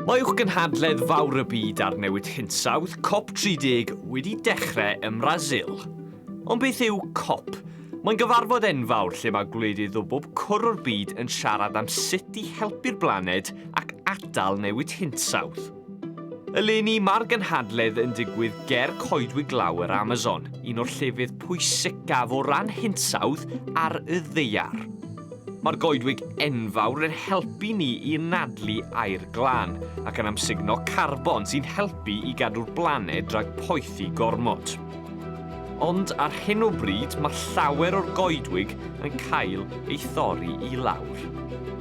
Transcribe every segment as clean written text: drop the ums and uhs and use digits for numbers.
Mae uwchgynhadledd fawr y byd ar newid hinsawdd, COP30, wedi dechrau ym Mrasil. Ond beth yw COP? Mae'n gyfarfod enfawr lle mae gwledydd o bob cwr o'r byd yn siarad am sut i helpu'r blaned ac atal newid hinsawdd. Eleni, mae'r gynhadledd yn digwydd ger coedwig glaw yr Amazon, un o'r llefydd pwysicaf o ran hinsawdd ar y ddaear. Mae'r goedwig enfawr yn helpu ni i anadlu aer glân ac yn amsugno carbon sy'n helpu i gadw'r blaned rhag poethi gormod. Ond ar hyn o bryd mae llawer o'r goedwig yn cael ei thorri i lawr.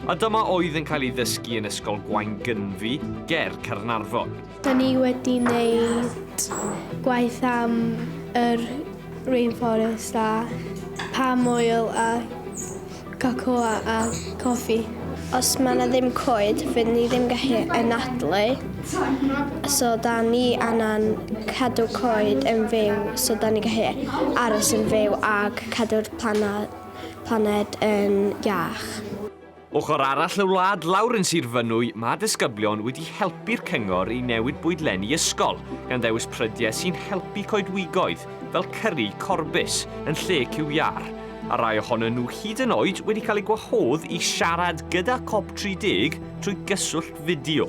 A dyma oedd yn cael ei ddysgu yn Ysgol Gwaengynfi ger Caernarfon. Da ni wedi wneud gwaith am yr rainforest a palm oil a cocoa a coffi. Os mae 'na ddim coed, fydd ni ddim gallu anadlu. So da ni angen cadw coed yn fyw so da ni gallu aros yn fyw ag cadw'r planed yn iach. Ochr arall y wlad, lawr yn Sir Fynwy, mae disgyblion wedi helpu'r cyngor i newid bwydlenni ysgol, gan ddewis prydiau sy'n helpu coedwigoedd, fel cyri corbys, yn lle cyw iâr. A rai ohonyn nhw hyd yn oed wedi cael eu gwahodd i siarad gyda COP30 trwy gyswllt fideo.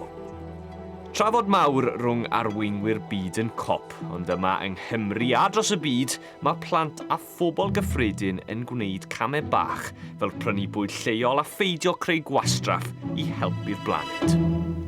Trafod mawr rhwng arweinwyr byd yn COP, ond yma yng Nghymru a dros y byd, mae plant a phobl gyffredin yn gwneud camau bach, fel prynu bwyd lleol a pheidio creu gwastraff i helpu'r blaned.